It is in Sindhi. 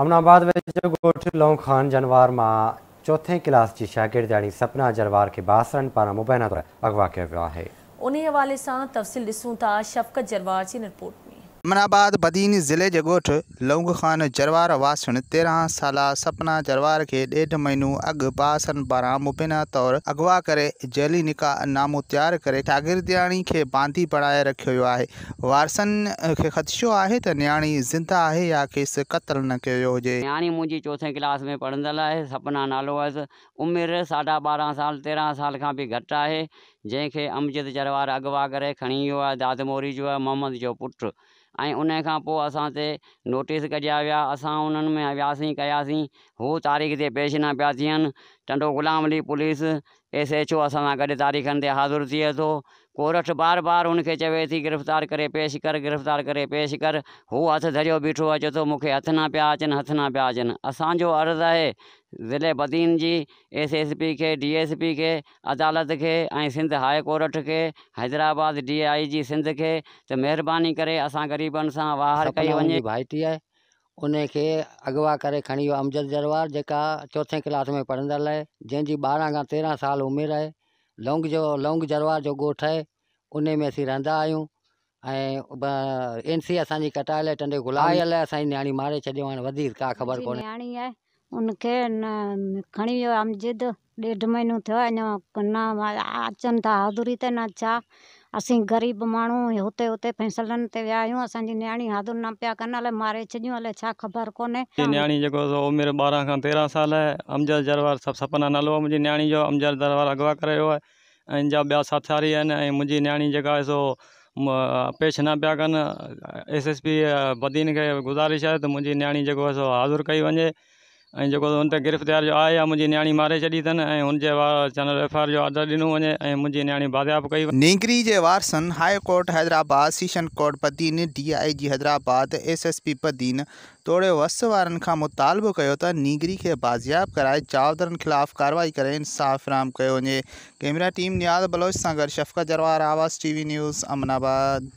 امن آباد ويجهو ڳوٺ لونگ خان جنوار مان چوٿين ڪلاس جي شاگردياڻي سپنا جروار کي بااثرن پاران مبينا طور اغوا ڪيو ويو آهي. انهي حوالي سان تفصيل ڏسون ٿا شفقت جروار جي هن رپورٽ ۾. امن آباد بدين ضلعي جي ڳوٺ لونگ خان جروار واسڻ 13 سالا سپنا جروار کي ڏيڍ مهينو اڳ بااثرن پاران مبينا طور اغوا ڪري جعلي نڪاح نامو تيار ڪري شاگردياڻي کي باندي بڻائي رکيو ويو آهي. وارثن کي خدشو آهي ته نياڻي زنده آهي يا کيس قتل نه ڪيو ويو هجي. نياڻي منهنجي چوٿين ڪلاس ۾ پڙهندل آهي، سپنا نالو اٿس، عمر ساڍا 12 سال 13 سال کان به گهٽ آهي، جنهن کي امجد جروار اغوا ڪري کڻي ويو آهي، داد موري جو آهي، محمد جو پٽ ۽ انهي کان پوء اسان تي نوٽيس ڪڍيا ويا، اسان انهن ۾ وياسين ڪياسين، هو تاريخ تي پيش نه پيا ٿين، Tando Ghulam Ali police S H O اسان سان گڏ تاريخن تي حاضر ٿئي ٿو. ڪورٺ بار بار هن کي چوي ٿي گرفتار ڪري پيش ڪر، گرفتار ڪري پيش ڪر. هو هٿ ڌريو بيٺو آهي چئي ٿو مون کي هٿ نه پيا اچن، هٿ نه پيا اچن. اسان جو عرض آهي ضلعي بدين جي ايس ايس پي کي، ڊي ايس پي کي، عدالت کي ۽ سنڌ هاء ڪورٺ کي، حيدرآباد ڊي I جي سنڌ کي ته مهرباني ڪري اسان غريبن سان واهر ڪئي سپنا وڃي. منهنجي ڀائٽي آهي انهي کي اغوا ڪري کڻي ويو امجد جروار جيڪا چوٿين ڪلاس ۾ پڙهندڙ آهي جنهن جي 12 کان 13 سال عمر آهي لونگ جو لونگ جروار جو ڳوٺ آهي انهي ۾ اسين رهندا آهيون ۽ اين سي اسان جي ڪٽايل آهي ٽنڊي غلام آيل آهي اسان جي نياڻي ماري ڇڏيو هاڻي وڌيڪ ڪا خبر منهنجي ڪونهي. نياڻي آهي ان کي کڻي ويو امجد ڏيڍ مهينو ٿيو آهي اڃا نه اچن ٿا حاضري تي نه ڇا اسين غريب ماڻهو هتي هتي فيصلن تي ويا آهيون اسان جي نياڻي حاضر نه پيا ڪن الائي ماري ڇڏيون الائي ڇا خبر ڪونهي. منهنجي نياڻي جيڪو سو عمر 12 کان 13 سال آهي امجد جروار سڀ سپنا نالو آهي منهنجي نياڻي جو امجد جروار اغوا ڪري ويو آهي ۽ ان جا ٻيا ساٿاري آهن ۽ منهنجي نياڻي جيڪا آهي سو پيش نه پيا ڪن ايس ايس پي بدين کي گذارش آهي ته منهنجي نياڻي جيڪو آهي سو حاضر ڪئي وڃي ۽ جيڪو ان تي گرفتار جو آهي يا منهنجي نياڻي ماري ڇڏي اٿن ۽ هن جي چينل ايف I R جو آرڊر ڏنو وڃي ۽ منهنجي نياڻي بازياب ڪئي وڃي. نينگري جي وارثن high court Hyderabad, session court Badin, D I G Hyderabad, S S P Badin توڙي وس وارن کان مطالبو ڪيو ته نينگري کي بازياب ڪرائي جوابدارن خلاف ڪارروائي ڪري انصاف فراهم ڪيو وڃي. ڪئميرا ٽيم نياز بلوچ سان گڏ Shafqat Jarwar, Awaz T V news, Aminabad.